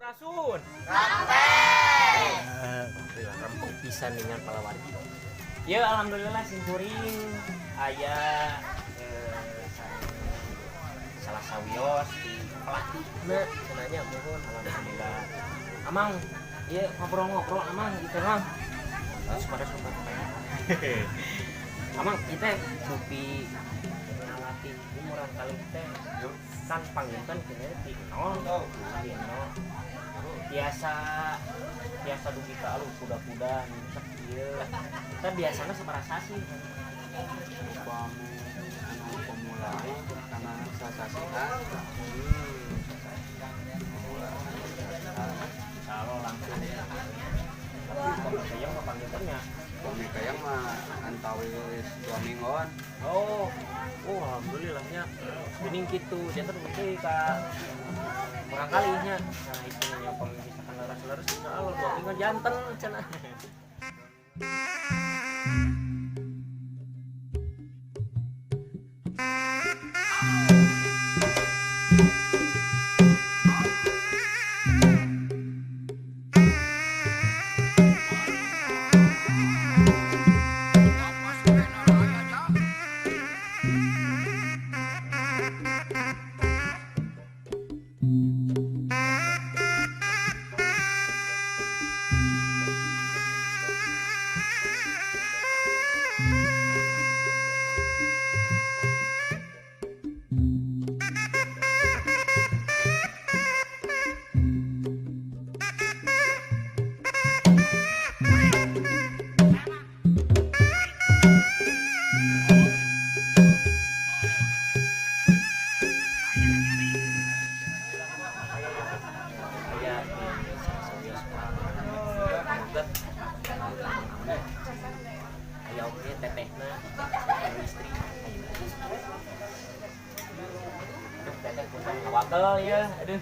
Sampurasun. Alhamdulillah rempong pisan dengan palawargi. Ya, alhamdulillah simkuring aya salah sawios di pelatih cenah nya. Muhun, alhamdulillah. Amang, ieu ngobrol-ngobrol, Amang, gitu, Mang. Terus pada sobat. Amang, kita dupi ngalatih umuran kali teh kan panginten kini di nol, di nol biasa biasa dugi ka alus kuda-kuda nincak ieu. Kita biasanya sabaraha sasih? Upami anu pemula karena sasasihan. Kalau langsung, tapi kalau saya mah pangintennya Upami kayang mah antawis 2 mingguan. Oh, oh, alhamdulillahnya geuning kitu janten beuki ka kurang kalinya. Nah, itu nya, upami misalkan leres-leres, insyaallah 2 minggu janten cenah. Aya di salah sawios pameget aya oge tetehna sareng istri. Aduh, Teteh, punten ngawagel ya. Aduh,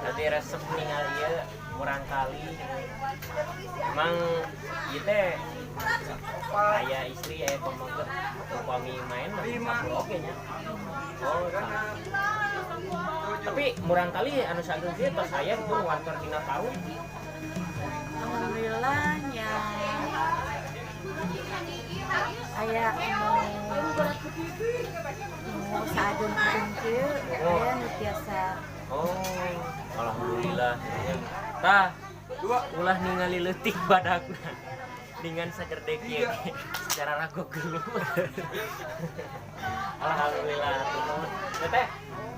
nanti resep ningali ieu murang kali. Emang ieu teh aya istri, aya pameget, upami main mah sampul oge nya? Oh, tapi murang kali anu sageung kieu tos aya gitu nu wantor dina tarung? Alhamdulillah nya, aya nu nu saadun-adun kieu, aya nu biasa. Oh, alhamdulillah. Tah, ulah ningali leutik badagna dengan sagede kieu secara ragu gelut. Alhamdulillah. Teteh,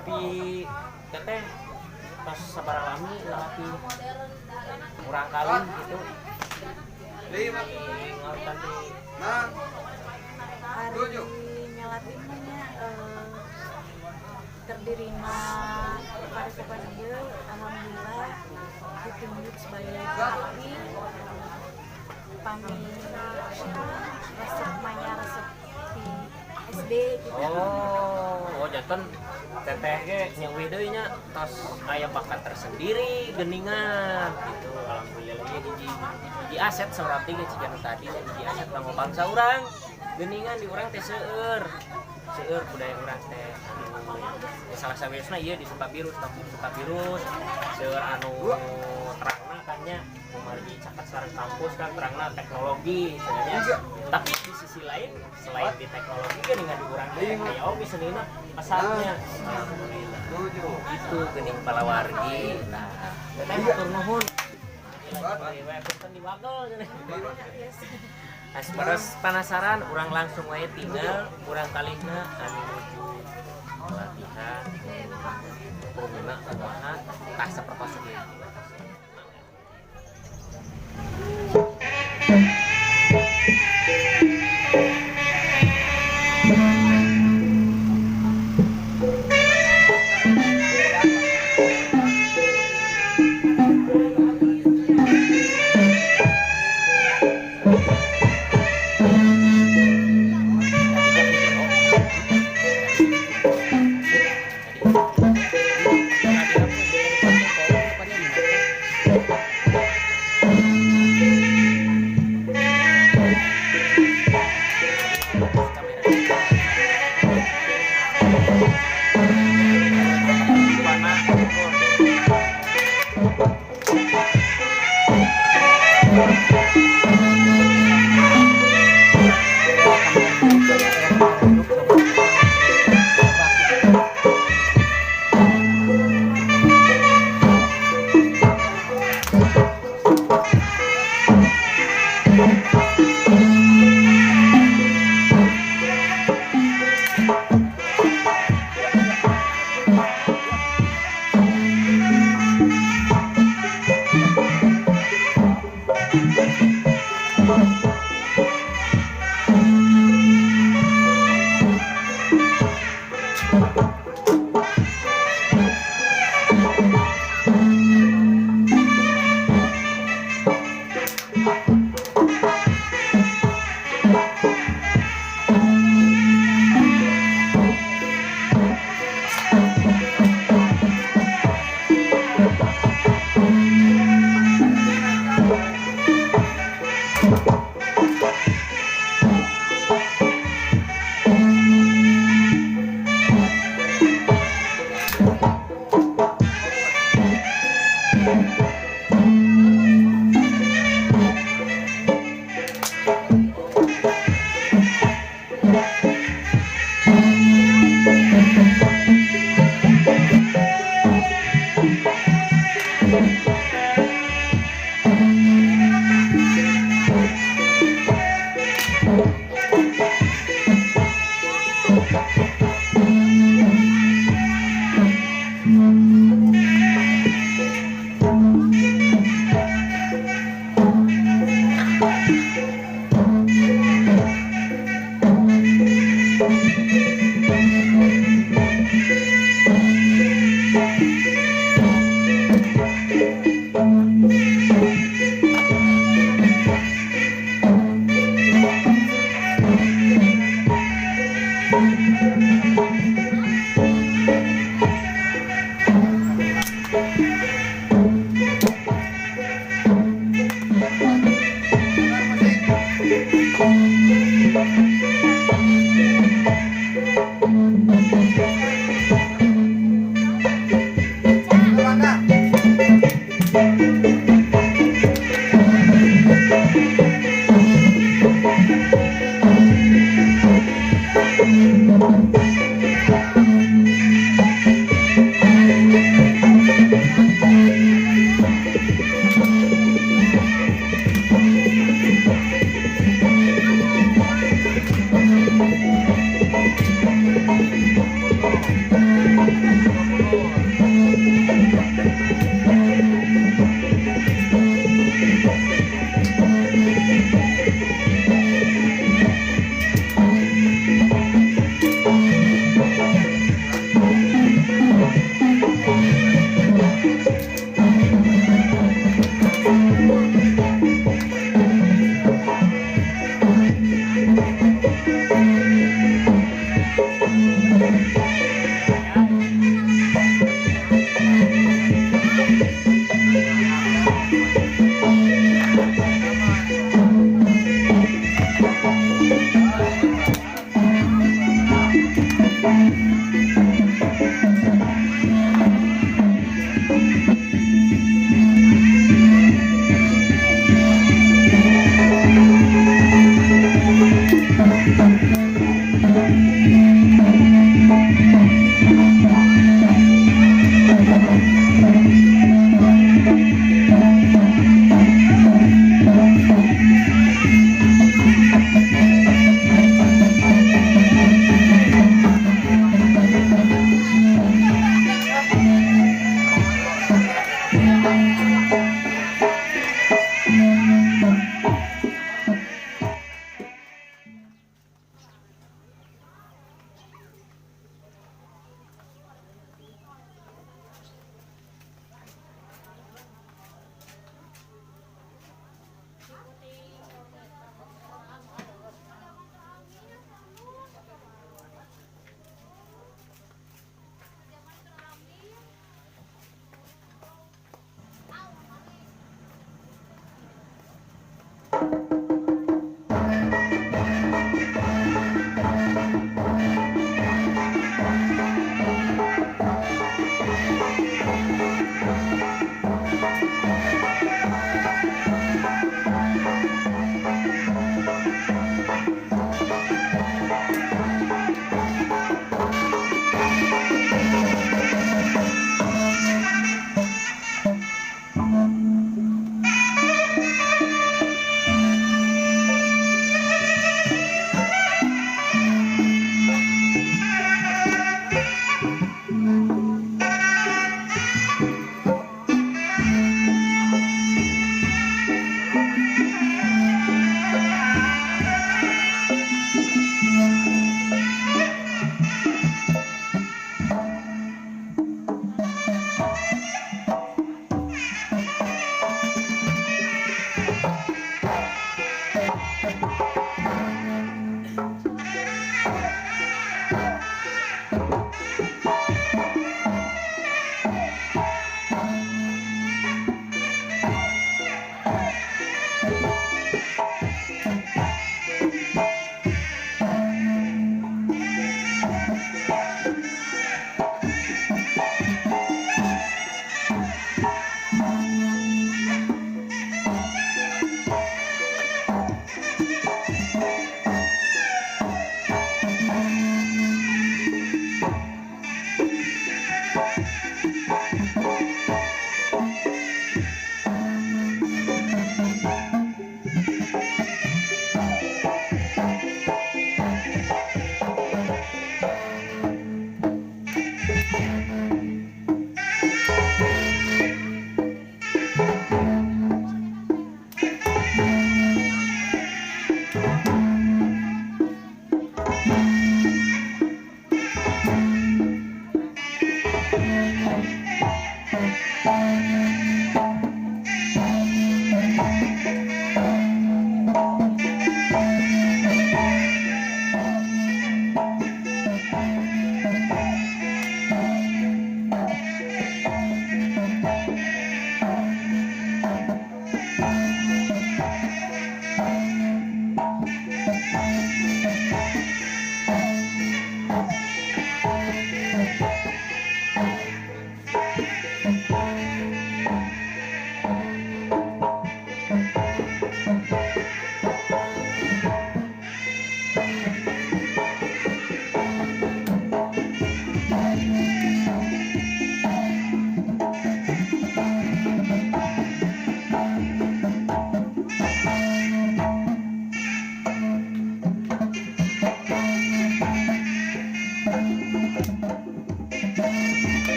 tapi Teteh pas sabaraha lami latih murang kali gitu? Lima, Ngarutan di enam, Ari tujuh. Nyalatih mah nya, terdirina padepokan ieu alhamdulillah ditunjuk sebagai pelatih. Pami resep mah nya resep di SD gitu. Oh, janten Teteh ge nya deui nya tos aya bakat tersendiri geningan gitu. Alhamdulillah ieu hiji hiji aset saurati ge ciga nu tadi, hiji aset kanggo bangsa urang. Geningan di urang teh seueur. Seueur budaya urang teh anu ya, salah sawiosna ieu di Sukabirus, kampung Sukabirus seueur anu terangna kan nya, kumargi caket sareng kampus kan terangna teknologi sebenarnya. Tapi di sisi lain, selain di teknologi kan dengan di urang teh aya oge senina pasarnya. Alhamdulillah. Tujuh. Itu geuning palawargi. Nah, Teteh, hatur nuhun. Punten diwagel cenah. As penasaran, urang langsung wae tinggal murang kalihna anu nuju latihan pemina.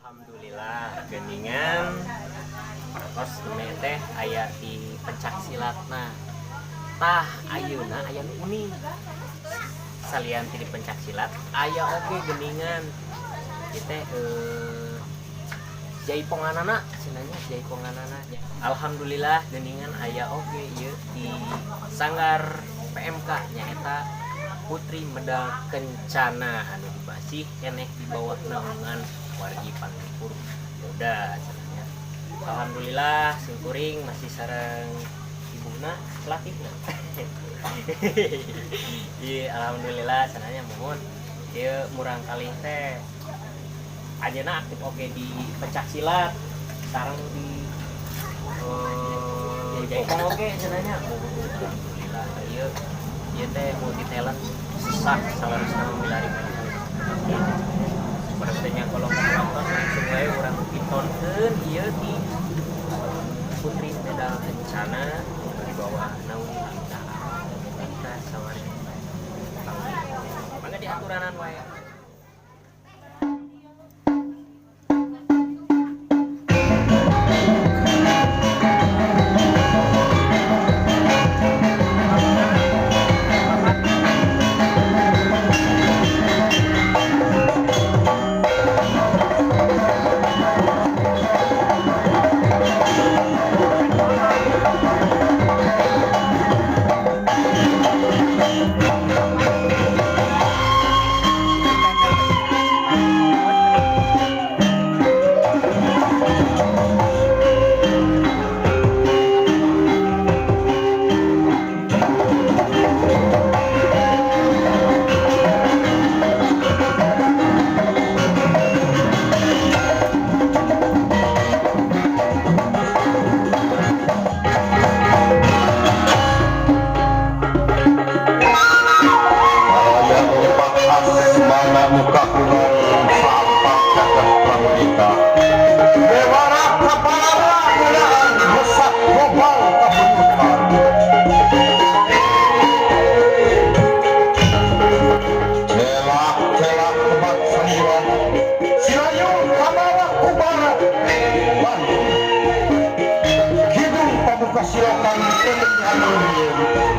Alhamdulillah geningan tos teh aya di pencak silatna. Tah ayeuna aya nu uning. Salian ti di pencak silat aya oge geningan. Ieu teh Jaiponganana cenah nya, jaiponganana nya. Alhamdulillah geuningan aya oge ieu di Sanggar PMK, nyaeta Putri Medal Kencana anu dibasih keneh di bawah naungan wargi Panglipur Muda cenah nya. Alhamdulillah simkuring masih sareng ibuna pelatihna. Iya, alhamdulillah cenah nya, muhun ieu murang kali teh anjeunna aktif oge di pencak silat sareng di jaipong oge cenah nya. Alhamdulillah ieu ieu teh multi talent sesah salarusna milari. Pada kalau nonton langsung wae urang pitonkeun ieu di Putri Medal Kencana di bawah naungan Lita Lita Sawari. Mangga diaturanan wae. Aya opat asmana muka kulon sapak gagah pramudita Dewara kapala gulaan rusak gobal kabuyutan. Celak-celak tebat samburan Silayung kamawa kubara Bandung Kidung pamuka silokan temen anu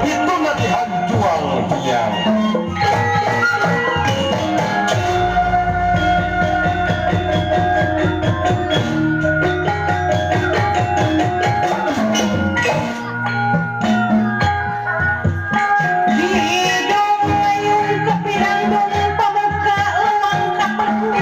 itu latihan jual biang. Hidung ngayung kepirandung pamuka lewang kaperku.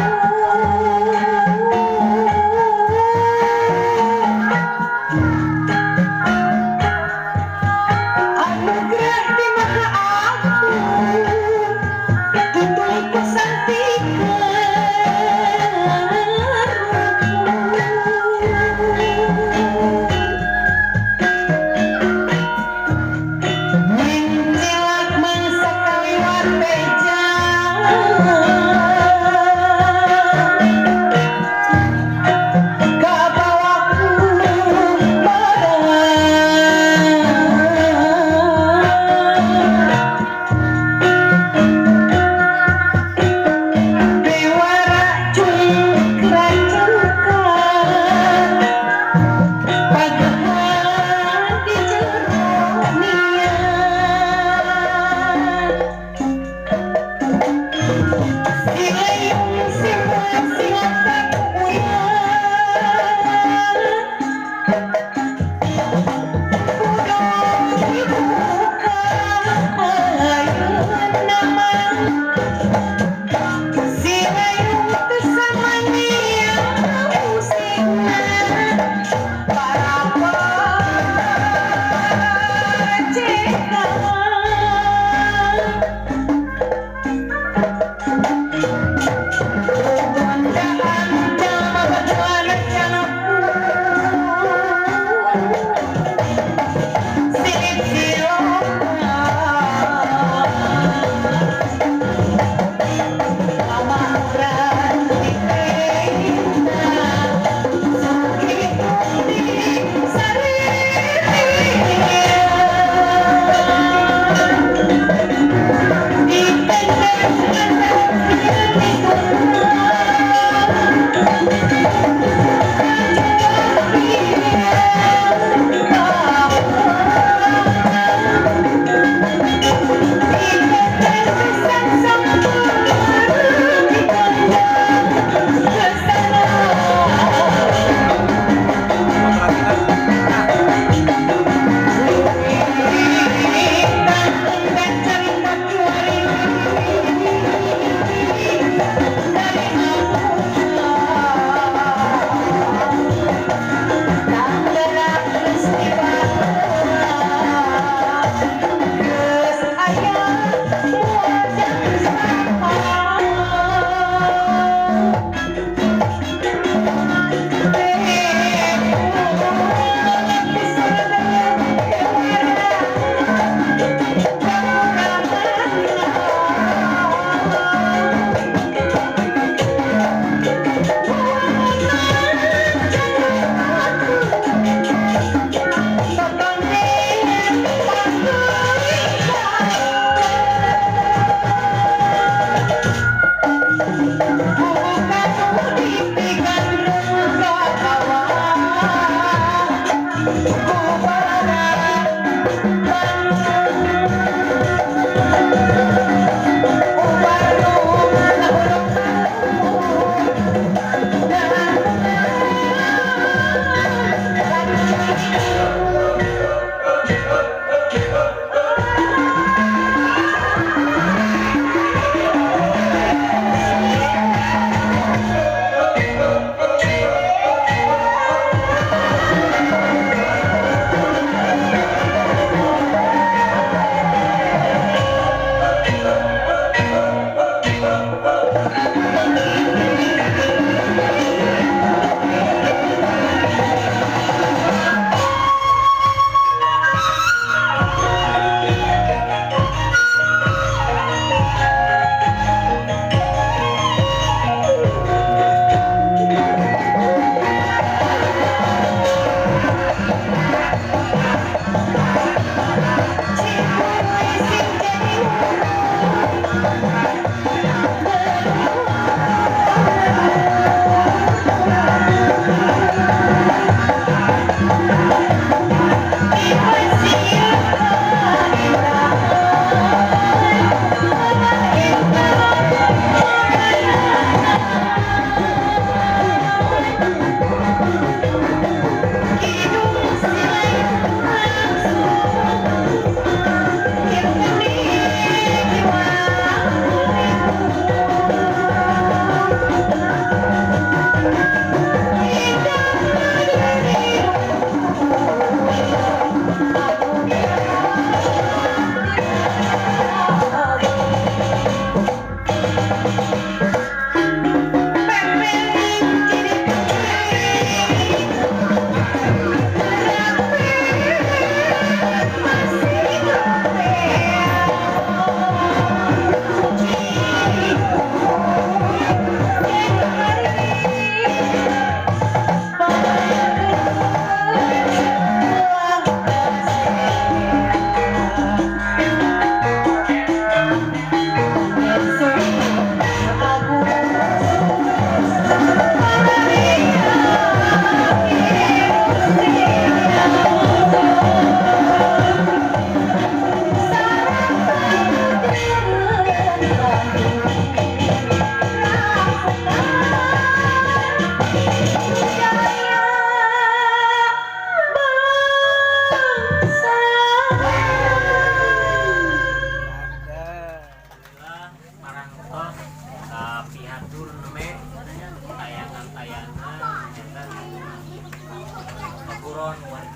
Paguron wargi.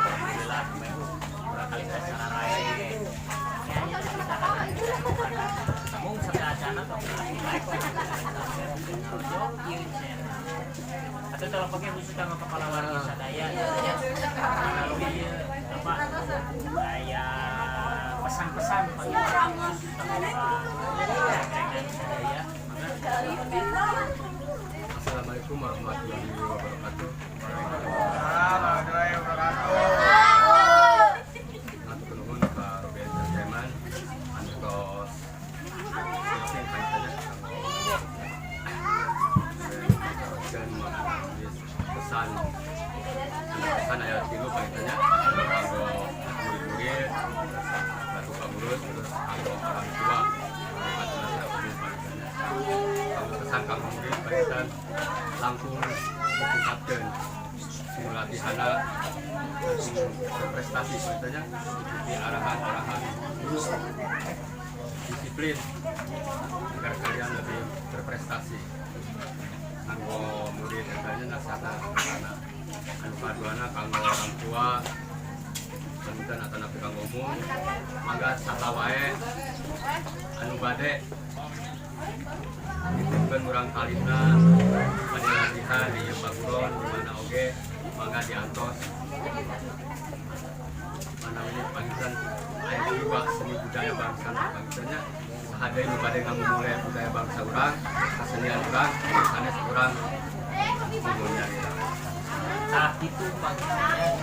Alhamdulillah murangkalih sararae. Mung sateuacana tong like, ngarojong ieu channel. Atau telepon khusus kanggo kepala wargi sadaya melalui ieu apa aya pesan-pesan panggilan khusus kanggo ka sadaya, mangga. Assalamualaikum warahmatullahi wabarakatuh. Warahmatullahi wabarakatuh. Hatur nuhun ka Robi Entertainment anu tos sing panjenengan kanggo teruskeun pesan pesan aya tilu panjenengan, kanggo murid-murid, kanggo pengurus, terus kanggo orang tua atau nasihat umum panjenengan. Kanggo pesan kanggo murid panjenengan langkung ditingkatkeun latihana, langsung berprestasi panjenengan, ikuti arahan-arahan guru, disiplin agar kalian lebih berprestasi. Kanggo murid katanya nasihatna anak anu kaduana, kanggo orang tua panginten atau napi kanggo umum, mangga saha wae anu bade nitipkeun murangkalihna bade latihan di ieu paguron di mana oge, mangga diantos. Mana ini panginten aya jiwa seni budaya bangsa pangintennya, saha deui nu bade ngamumule budaya bangsa urang, kesenian urang, sanes urang umumnya. Nah, itu panggilannya.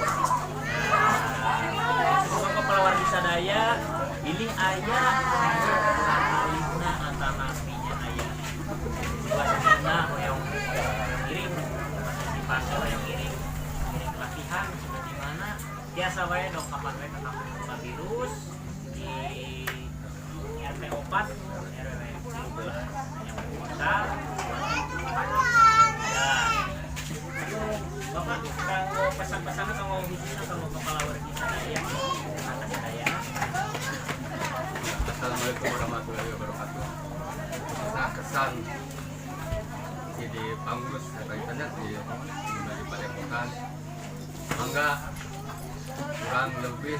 Nah, kepala wargi sadaya, pilih aya sakalihna atanapinya aya jiwa senina hoyong ngiring partisipasi, hoyong ngiring ngiring latihan seperti mana, biasa wae dong, kapan wae ke Kampung Sukabirus di RT 4 RW 13 yang kota ya. Bapak, kanggo pesan-pesannya kanggo khususnya kanggo kepala wargi sadaya, atas sadaya. Assalamualaikum warahmatullahi wabarakatuh. Nah, kesan di panggus kaitannya di padepokan, mangga kurang lebih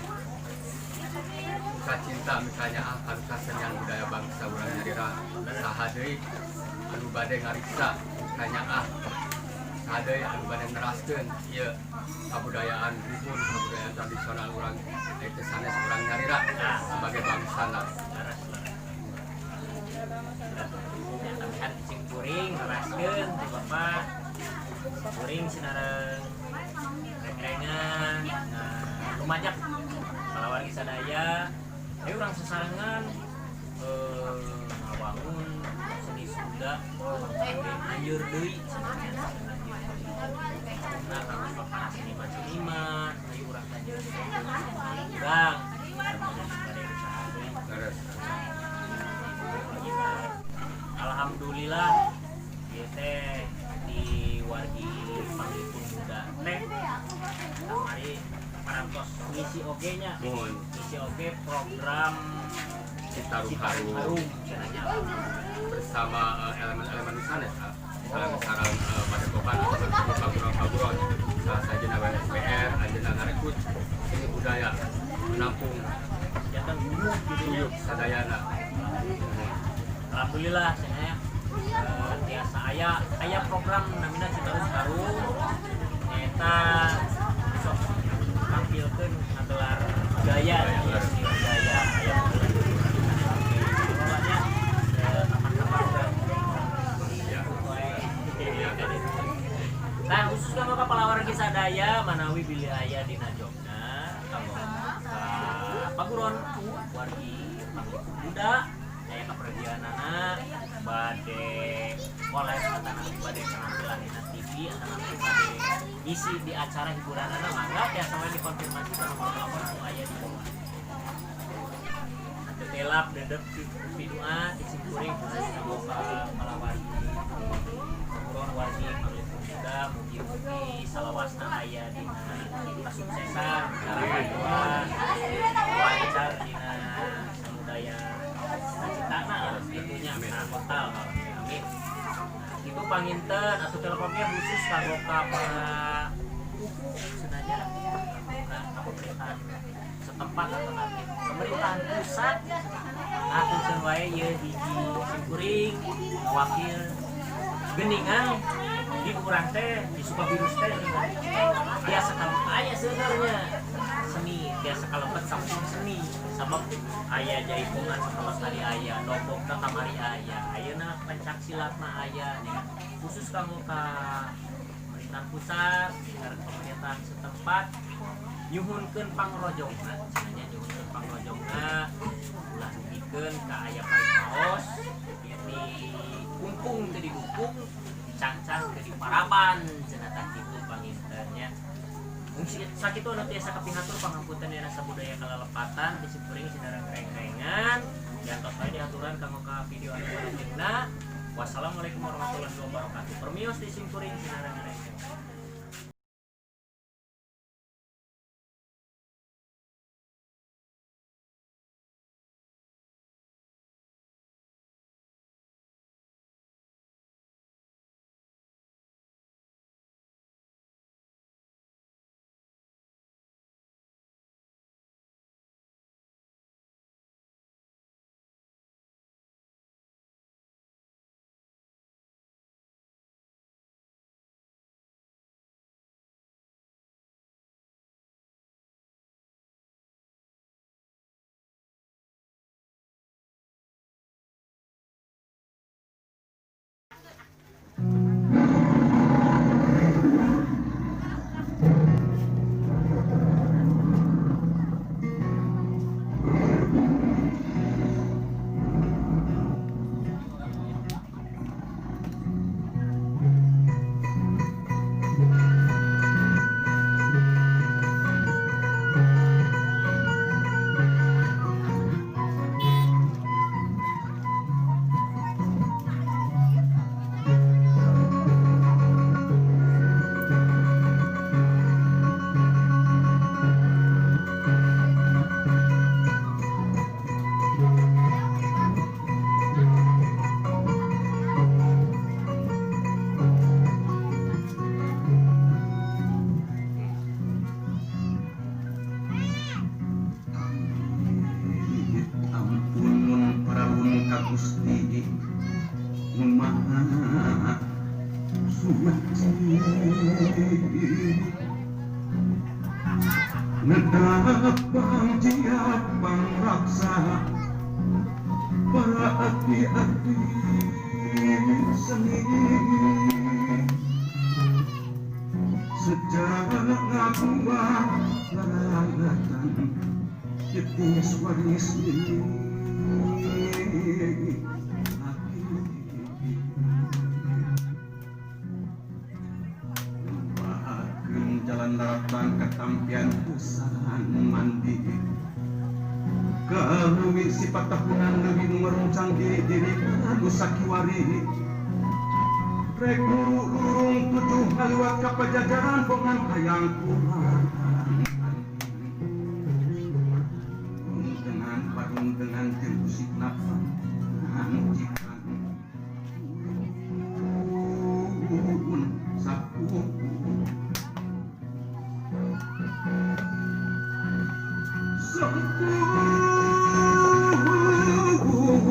cinta misalnya akan kesenian budaya bangsa urang nyalira. Saha deui anu bade ngariksa misalnya, saha deui anu bade neraskeun ieu kabudayaan luhur, kabudayaan tradisional urang itu sanes urang nyalira sebagai bangsa lah. Laras laras ya, tambahan cing kuring neraskeun ti bapak kuring sinareng reng-rengan. Nah, lumajak kalawargi sadaya, ayo urang sesarengan ngawangun seni Sunda anjur deui cenah. Nah, kanggo para seniman-seniman, ayo urang tanjur urang bade usaha deui. Leres. Alhamdulillah ieu teh di wargi Panglipur Muda teh kamari parantos ngisi oge nya. Mohon. Ngisi oge program Citarum Citarum Harum. Harum cenahnya. Bersama elemen-elemen di sana ya. Misalnya sarang padepokan atau paguron-paguron, salah saja nama SPR anjeunna ngarekrut ini budaya menampung jantan guyub gitu nya. Guyub sadayana. Alhamdulillah cenah tiasa aya aya program namina Citarum Harum, nyaeta sok tampilkeun ngagelar budaya ya, seni budaya aya pokoknya kapan-kapan urang Ya. Nah, khusus kanggo kepala wargi sadaya manawi bilih aya dina jobna kanggo ka paguron wargi Panglipur Muda aya kapergianana bade collab atanapi bade penampilan dina TV atanapi bade ngisi di acara hiburanana, mangga tiasa wae dikonfirmasi ke nomor telepon anu aya di bawah. Teu telap dedep pidua ti simkuring khusus kanggo ka kepala wargi paguron wargi Panglipur Muda, mugi-mugi salawasna aya dina kasuksesan, doa lancar dina samudaya cita-citana lah gitunya. Nah, total amin. Nah, itu panginten atau teleponnya khusus kanggo ka para pupu sebenarnya ka pemerintahan setempat atau nanti pemerintahan pusat aturkeun wae ieu hiji simkuring wakil geningan di urang teh di Sukabirus teh biasa kalau aya sebenarnya seni biasa kalebet samping seni sabab aya jaipongan sakelas tadi aya dobok kamari aya ayeuna pencak silatna aya nya khusus kanggo ka pemerintahan pusat pemerintahan setempat nyuhunkeun pangrojongna cenah nyuhunkeun pangrojongna ulah dugikeun ka aya paripaos ieu di kungkung teu didukung cangcang teu diparaban cenah tah kitu panginten nya. Sakitu anu tiasa kapihatur pangampunten dina sabudaya kalalepatan ti simkuring sinareng reng-rengan diantos wae diaturan kanggo ka video anu salajengna. Wassalamualaikum warahmatullahi wabarakatuh. Permios di simkuring sinareng reng-rengan. Gusti Maha Suci Nedapang jiapang raksa para abdi-abdi seni sejak ngabuah larangatan yetis waris jalan daratan ketampian pusaran mandi keluwi sifat tahunan lebih meruncang diri anu sakiwari rek lurung tujuh ngaliwat ka pajajaran bongan hayang kurang dengan parung dengan jeung usikna cikan saku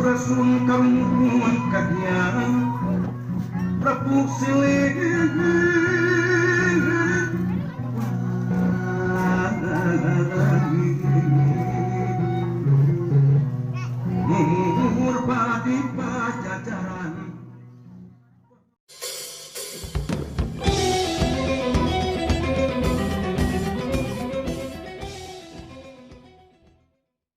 Sampurasun karumun kahyang Prabu silih.